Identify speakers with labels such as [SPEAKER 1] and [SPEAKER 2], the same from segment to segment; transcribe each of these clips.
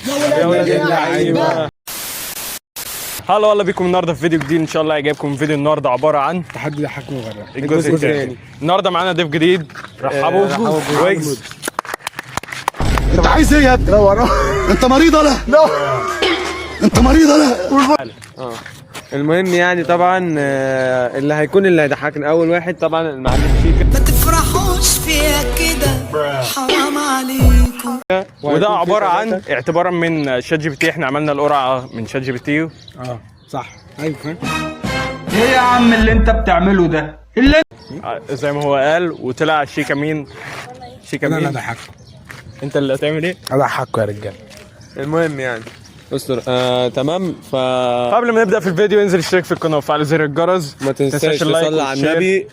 [SPEAKER 1] يا ولاد اللعيبة، هلا والله بيكم النهارده في فيديو جديد ان شاء الله يعجبكم. فيديو النهارده عبارة عن
[SPEAKER 2] تحدي ضحك وغرق
[SPEAKER 1] الجزء الثاني. النهارده معانا ضيف جديد، رحبوا ويجز.
[SPEAKER 3] انت عايز ايه يا ابني؟ انت مريض ولا؟ لا انت مريض ولا؟
[SPEAKER 4] المهم يعني طبعا اللي هيكون اللي هيضحكنا اول واحد طبعا المعلم شيكا.
[SPEAKER 5] ما تفرحوش فيها كده، حرام عليكم.
[SPEAKER 1] وده عبارة عن اعتبارا من ChatGPT، احنا عملنا القرعة من ChatGPT.
[SPEAKER 2] اه صح، ايوه فاهم.
[SPEAKER 6] ايه يا عم اللي انت بتعمله ده؟ اللي
[SPEAKER 1] زي ما هو قال، وطلع شيكا مين؟ شيكا
[SPEAKER 2] انا اللي
[SPEAKER 1] مين؟
[SPEAKER 2] هضحككم.
[SPEAKER 1] انت اللي هتعمل ايه؟
[SPEAKER 2] هضحككم يا رجاله.
[SPEAKER 4] المهم يعني استر تمام. ف
[SPEAKER 1] قبل ما نبدا في الفيديو انزل اشترك في القناة وفعل زر الجرس،
[SPEAKER 4] ما تنساش
[SPEAKER 1] ال like
[SPEAKER 4] تصلي على
[SPEAKER 1] وال share.
[SPEAKER 4] النبي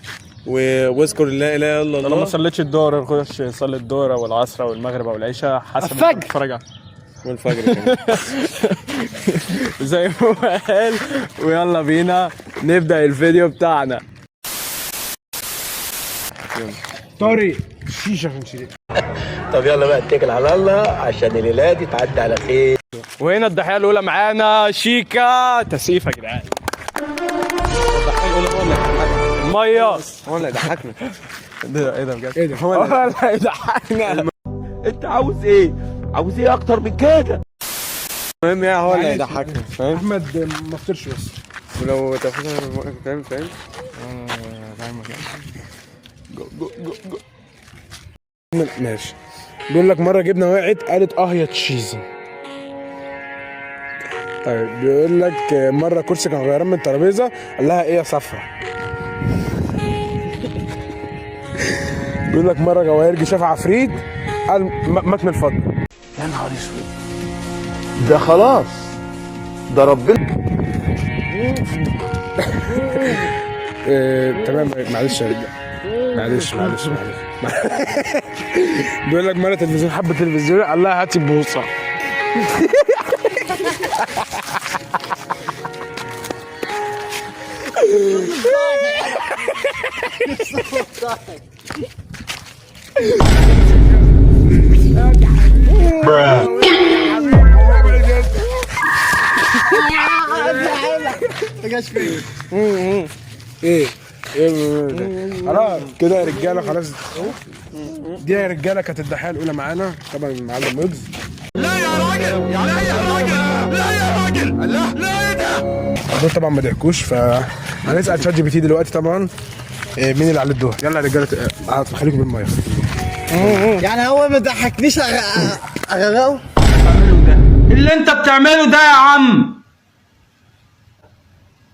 [SPEAKER 4] واذكر لا اله الا
[SPEAKER 1] لو ما
[SPEAKER 4] الله.
[SPEAKER 1] صليتش الظهر خش صلي الظهر او العصر او المغرب او العشاء حسب الفجر تتفرج
[SPEAKER 4] والفجر كمان.
[SPEAKER 1] زي ما هو قال. ويلا بينا نبدا الفيديو بتاعنا.
[SPEAKER 2] طارق شيشة عشان شيشة.
[SPEAKER 7] طب يلا بقى اتكل على الله عشان الليلة دي تعدي على خير.
[SPEAKER 1] وهنا الضحية الاولى معانا شيكا، تسقيف يا جدعان.
[SPEAKER 4] الضحية الاولى هو اللي هيضحكنا،
[SPEAKER 1] مية
[SPEAKER 4] هو اللي هيضحكنا.
[SPEAKER 1] ده ايه ده بجد؟
[SPEAKER 2] ايه ده؟
[SPEAKER 1] هو اللي هيضحكنا.
[SPEAKER 7] انت عاوز ايه؟ عاوز ايه اكتر من كده؟
[SPEAKER 4] المهم يعني هو اللي هيضحكنا، فاهم؟
[SPEAKER 2] احمد ما فطرش بس.
[SPEAKER 4] ولو تفوت فاهم فاهم.
[SPEAKER 2] ماشي. بيقول لك مرة جبنه وقعت قالت اه يا تشيزي. طيب بيقول لك مرة كرسي كان غيران من الترابيزة قال لها ايه يا صفرة. بيقول لك مرة جواهرجي شاف عفريت قال مات من الفضل.
[SPEAKER 7] يا نهار اسود، ده خلاص ده ربنا.
[SPEAKER 2] تمام معلش يا رجاله، معلش معلش معلش. بيقول لك مرة تلفزيون حب التلفزيون قال لها هاتي بوصه. ايه ايه ده؟ خلاص كده يا رجاله، خلاص دي يا رجاله كانت الضحية الاولى معانا طبعا المعلم ويجز. لا يا راجل، يا راجل، لا يا راجل، لا لا ايه ده؟ دول طبعا ما ضحكوش، فهنسال ChatGPT دلوقتي طبعا مين اللي على الدور. يلا يا رجاله، خليكم بالمية.
[SPEAKER 3] يعني هو ما ضحكنيش اغرقه؟
[SPEAKER 6] اللي انت بتعمله ده يا عم،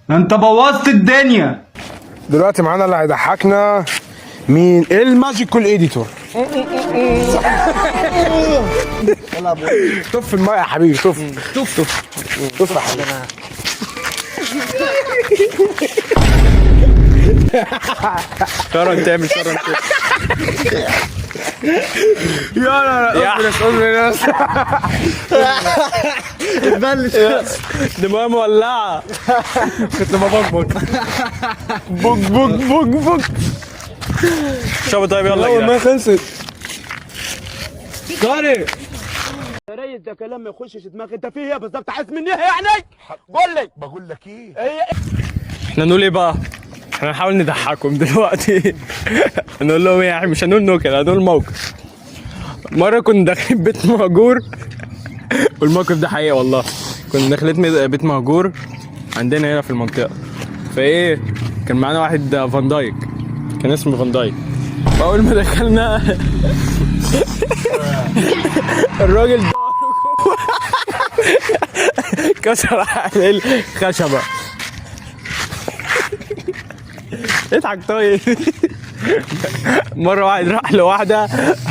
[SPEAKER 6] ده انت بوظت الدنيا.
[SPEAKER 2] دلوقتي معانا اللي هيضحكنا مين؟ ال magical editor. طف المية يا حبيبي، طف طف طف طف يا حبيبي.
[SPEAKER 1] شرم تعمل شرم.
[SPEAKER 2] يا
[SPEAKER 1] يا
[SPEAKER 3] اتبلش.
[SPEAKER 1] دماغ مولعه.
[SPEAKER 2] كنت ببقبق.
[SPEAKER 1] بوك بوك بوك بوك. شباب طيب يلا يا
[SPEAKER 2] اول ما
[SPEAKER 1] جدعان.
[SPEAKER 2] خلصت طارق.
[SPEAKER 7] ده كلام ما يخشش دماغي، انت فيه ايه بالظبط؟ عايز مني ايه يعني؟ قول لي. بقول لك ايه؟
[SPEAKER 1] احنا نقول ايه بقى؟ احنا نحاول نضحكهم دلوقتي. نقول لهم ايه يعني؟ مش هنقول نكت، هنقول موقف. مرة كنا داخلين بيت مهجور، والموقف ده حقيقي والله. كنا داخلين بيت مهجور عندنا هنا في المنطقة، فايه كان معانا واحد فان دايك، كان اسمه فان دايك. فأول ما دخلنا الراجل ده كسر عليه الخشبة. اضحك طيب. مرة واحد راح لواحدة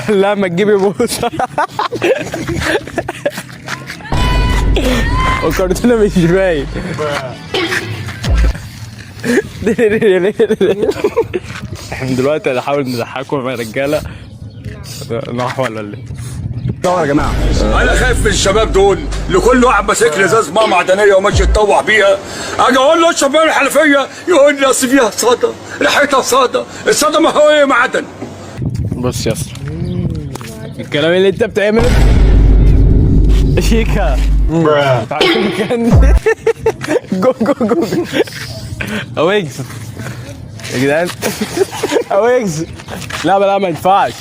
[SPEAKER 1] قال لها ما تجيبي بوسة، وكرتونة مش باين. احنا دلوقتي هنحاول نضحكهم يا رجالة. نروح ولا ايه؟
[SPEAKER 2] دور يا جماعة.
[SPEAKER 8] انا خايف من الشباب دول، لكل واحد ماسك لي ازاز مية معدنية وماشي يتطوح بيها. اجي اقول له اشرب من الحنفية يقول لي اصل فيها صدى، ريحتها صدى، الصدى ما هو ايه معدن.
[SPEAKER 1] بص يا اسطى، الكلام اللي انت بتعمله شيكا تعالوا جو جو جو ويجز يا جدعان، ويجز. لا لا ما ينفعش.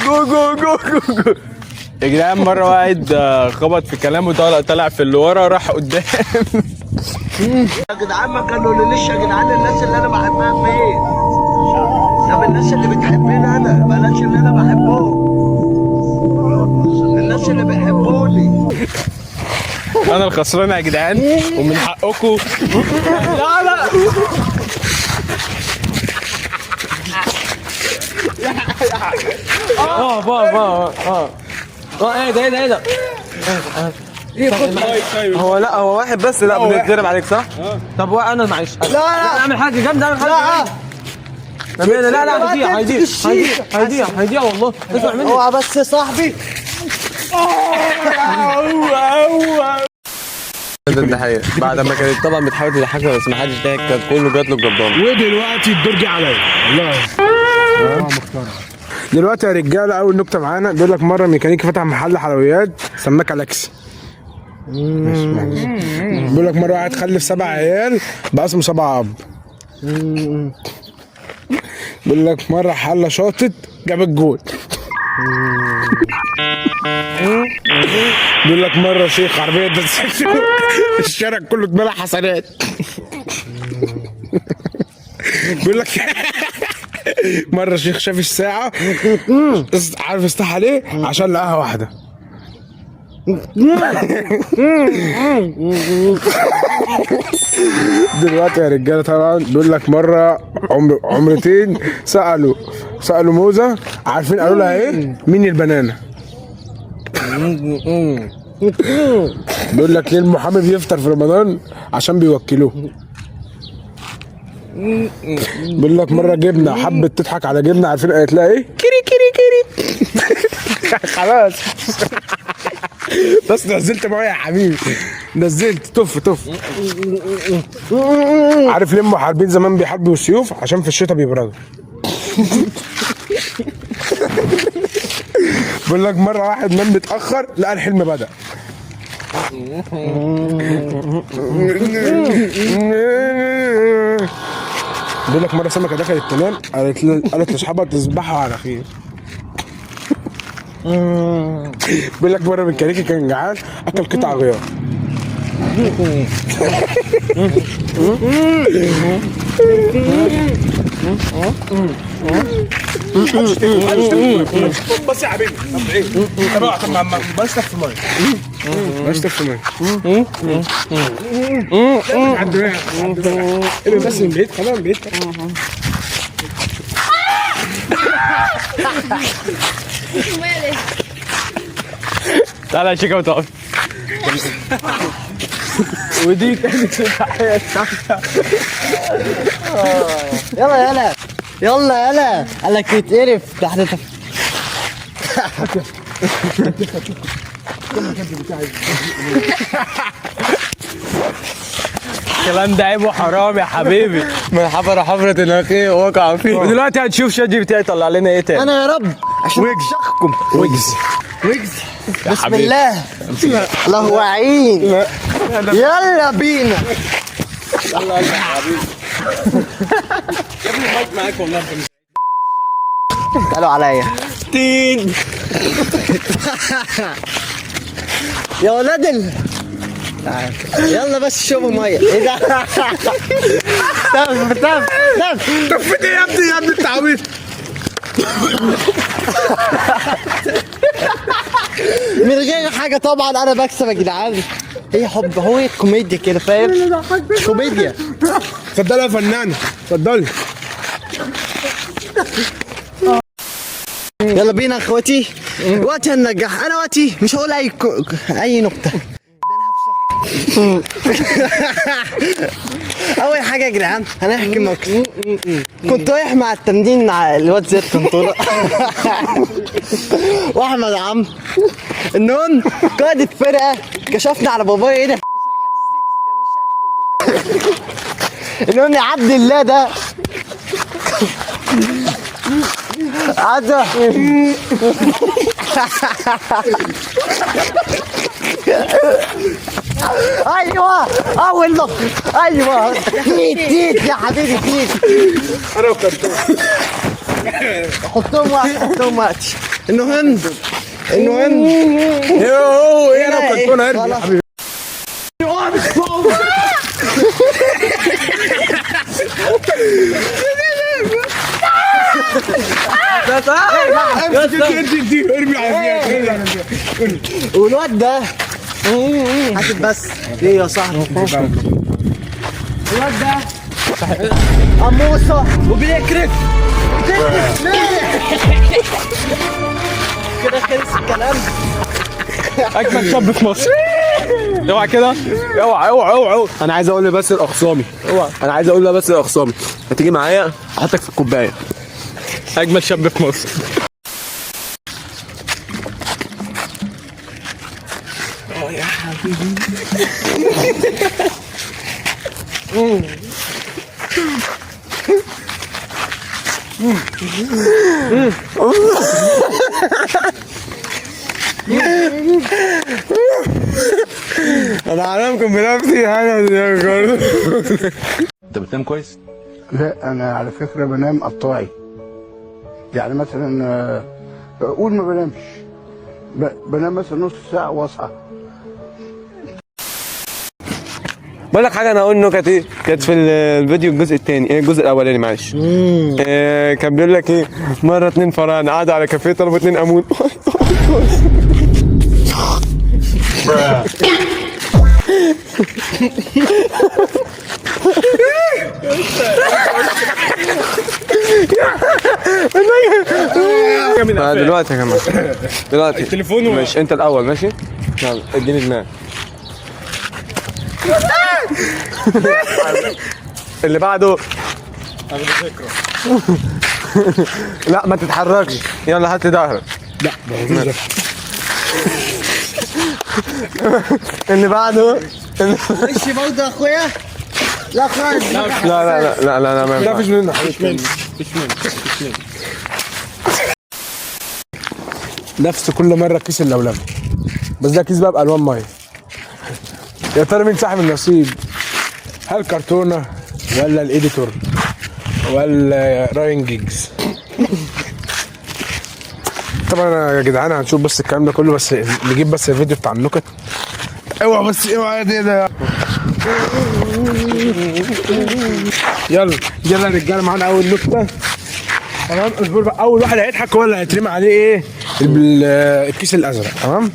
[SPEAKER 1] جو جو جو جو جو يا جدعان. مرة واحد خبط في كلامه، طلع في اللي ورا راح قدام.
[SPEAKER 7] يا جدعان ما كانوا ليش يا جدعان، الناس اللي انا بحبها فين؟ طب الناس اللي بتحبني انا، بلاش اللي انا بحبهم، الناس اللي بيحبوني.
[SPEAKER 1] انا الخسران يا جدعان ومن حقكم. لا لا
[SPEAKER 4] اه با با اه اه ايه ده ايه ده ايه ده؟
[SPEAKER 2] ايه؟
[SPEAKER 4] هو لا، هو واحد بس. لا، بنتدرب عليك صح؟ طب انا معلش. لا لا، اعمل حاجة جامده، اعمل حاجة جامدة. لا لا، هيضيع هيضيع هيضيع هيضيع والله. اسمع مني.
[SPEAKER 7] اوعى بس يا صاحبي.
[SPEAKER 4] ده الحقيقة بعد ما كانت طبعا بتحاول تضحكنا بس ما حدش ضحك، كان كله جات له الجبان.
[SPEAKER 2] ودلوقتي الدور جه عليا والله. دلوقتي يا رجاله، اول نكتة معانا بيقول لك مرة ميكانيكي فتح محل حلويات سماه كلاكسي. ماشي معلش. بيقول لك مرة واحد خلف 7 عيال بقى اسمه 7 اب. بيقول لك مرة حله شاطت جاب الجول. بيقول لك مرة شيخ عربية دست الشارع كله اتملى حسنات. بيقول لك مرة شيخ شاف الساعة، عارف استحى ليه؟ عشان لقاها واحدة. دلوقتي يا رجاله طبعا بيقول لك مرة عمرتين سالوا موزة، عارفين قالوا لها ايه؟ مين البنانه؟ بيقول لك ليه المحامي بيفطر في رمضان؟ عشان بيوكلوه. بيقول لك مرة جبنه حبت تضحك على جبنه، عارفين قالت لها ايه؟ كيري كيري كيري. خلاص بس نزلت مية يا حبيبي، نزلت تف تف. عارف ليه المحاربين زمان بيحاربوا بالسيوف؟ عشان في الشتاء بيبردوا. بيقول لك مرة واحد نام متاخر لقى الحلم بدا. بيقول لك مرة سمكة دخلت تنام، قالت لاصحابها تصبحوا على خير. بيقول لك مرة ميكانيكي كان جعان اكل قطع غيار. بس يا حبيبي، طب ايه؟ طب ما بلاش تف مية، بلاش تف مية. عدي بس من بعيد، خلاص من بعيد.
[SPEAKER 1] تعالى يا شيكا وتقف. ودي كانت التحية الثالثة.
[SPEAKER 7] يلا يلا يلا يلا، قال لك يتقرف ده احنا.
[SPEAKER 1] الكلام ده عيب وحرام يا حبيبي.
[SPEAKER 4] من حفر حفرة الأخير وقع فيه.
[SPEAKER 1] ودلوقتي هنشوف ChatGPT هيطلع لنا ايه تاني.
[SPEAKER 7] انا يا رب عشان افشخكم.
[SPEAKER 1] ويجز.
[SPEAKER 7] ويجز.
[SPEAKER 1] يا
[SPEAKER 7] بسم
[SPEAKER 1] حبيبي.
[SPEAKER 7] الله الله عين. يلا بينا.
[SPEAKER 1] يلا يا حبيبي. يا ابني المايك معاك والله.
[SPEAKER 7] قالوا عليا
[SPEAKER 1] تين.
[SPEAKER 7] يا ولاد ال يلا بس شوفوا مية. ايه ده؟ تف تف تف.
[SPEAKER 2] تفت ايه يا ابني؟ يا ابني انت عبيط.
[SPEAKER 7] من غير حاجة طبعا انا بكسب يا جدعان. هي حب، هو الكوميديا كده فاهم؟ كوميديا.
[SPEAKER 2] اتفضلي يا فنانة، اتفضلي.
[SPEAKER 7] يلا بينا يا اخواتي، وقتي هننجح. انا وقتي مش هقول اي اي نكتة. اول حاجة يا جدعان هنحكي موقف. كنت رايح مع التمرين مع الواد زياد طنطوره واحمد عم. المهم قائد فرقه كشفنا على بابايا ايه ده. المهم يا عبد الله ده عدى. ايوه اول نقطة، ايوه تيت تيت يا حبيبي تيت.
[SPEAKER 2] انا وكرتون
[SPEAKER 7] حطهم وقت، حطهم وقت. انه هند، انه هند.
[SPEAKER 2] يوه ايه انا وكرتون ارمي يا حبيبي. ارمي على
[SPEAKER 7] والواد ده حاسب بس ليه يا صاحبي؟ الواد ده قموصه وبيكرف بتكرف ليه؟ كده خلص الكلام.
[SPEAKER 1] اجمل شاب في مصر. اوعى كده، اوعى اوعى اوعى.
[SPEAKER 4] انا عايز اقول بس لاخصامي،
[SPEAKER 1] اوعى.
[SPEAKER 4] انا عايز اقول بس لاخصامي، ما تيجي معايا احطك في الكوباية.
[SPEAKER 1] اجمل شاب في مصر.
[SPEAKER 4] انا عالمكم بنفسي انا.
[SPEAKER 8] انت بتنام كويس؟
[SPEAKER 3] لا انا على فكرة بنام قطاعي، يعني مثلا قول ما بنامش، بنام مثلا نص ساعة واصحى.
[SPEAKER 4] بقول لك حاجة، انا هقول نكت ايه كانت في الفيديو الجزء الثاني، ايه الجزء الاولاني معلش. إيه كان بيقول لك ايه، مرة 2 فراعنه قعدوا على كافيه طلبوا 2 امون. دلوقتي يا جماعة، دلوقتي
[SPEAKER 1] التليفون
[SPEAKER 4] ماشي، انت الاول ماشي، يلا اديني دماغ. اللي بعده لا ما تتحركش، يلا هات لي ظهرك.
[SPEAKER 2] لا ما فيش.
[SPEAKER 4] اللي بعده.
[SPEAKER 7] ماشي برضه يا اخويا. لا خالص.
[SPEAKER 4] لا لا لا لا لا ما
[SPEAKER 2] لا
[SPEAKER 4] ينفعش.
[SPEAKER 2] فيش منه حبيبي، نفس كل مرة كيس اللولبه، بس ده كيس بقى بالوان مية. يا ترى مين صاحب النصيب؟ هل كرتونة ولا ال editor ولا راين جيجز؟ طبعا يا جدعان هنشوف بس الكلام ده كله، بس نجيب بس الفيديو بتاع النكت. اوعى بس اوعى ده. يلا يلا يا رجاله، معانا اول نكتة. تمام اصبر بقى، اول واحد هيضحك هو اللي هيترمي عليه ايه الكيس الازرق. تمام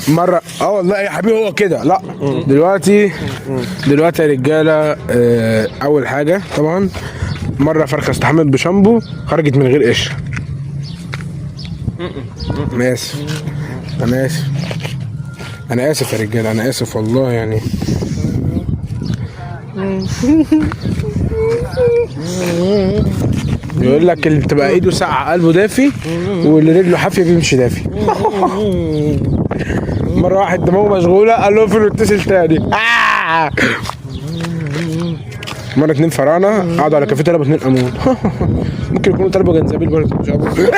[SPEAKER 2] مرة والله يا حبيبي هو كده. لا دلوقتي دلوقتي يا رجاله، اول حاجة طبعا مرة فرخة استحمت بشامبو خرجت من غير قشرة. انا اسف، انا اسف، انا اسف يا رجاله، انا اسف والله يعني. بيقول لك اللي بتبقى ايده ساقعه قلبه دافي، واللي رجله حافية بيمشي دافي. مرة واحد دماغه مشغولة قال له اقفل واتصل تاني. مرة 2 فراعنه قعدوا على كافيه طلبوا 2 قامون. ممكن يكونوا طلبوا جنزبيل برضه مش عارف. يا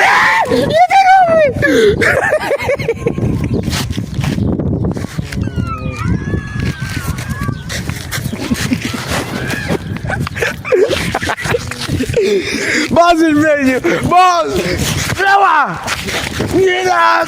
[SPEAKER 2] باظ الفيديو، باظ. اوعى يلعب.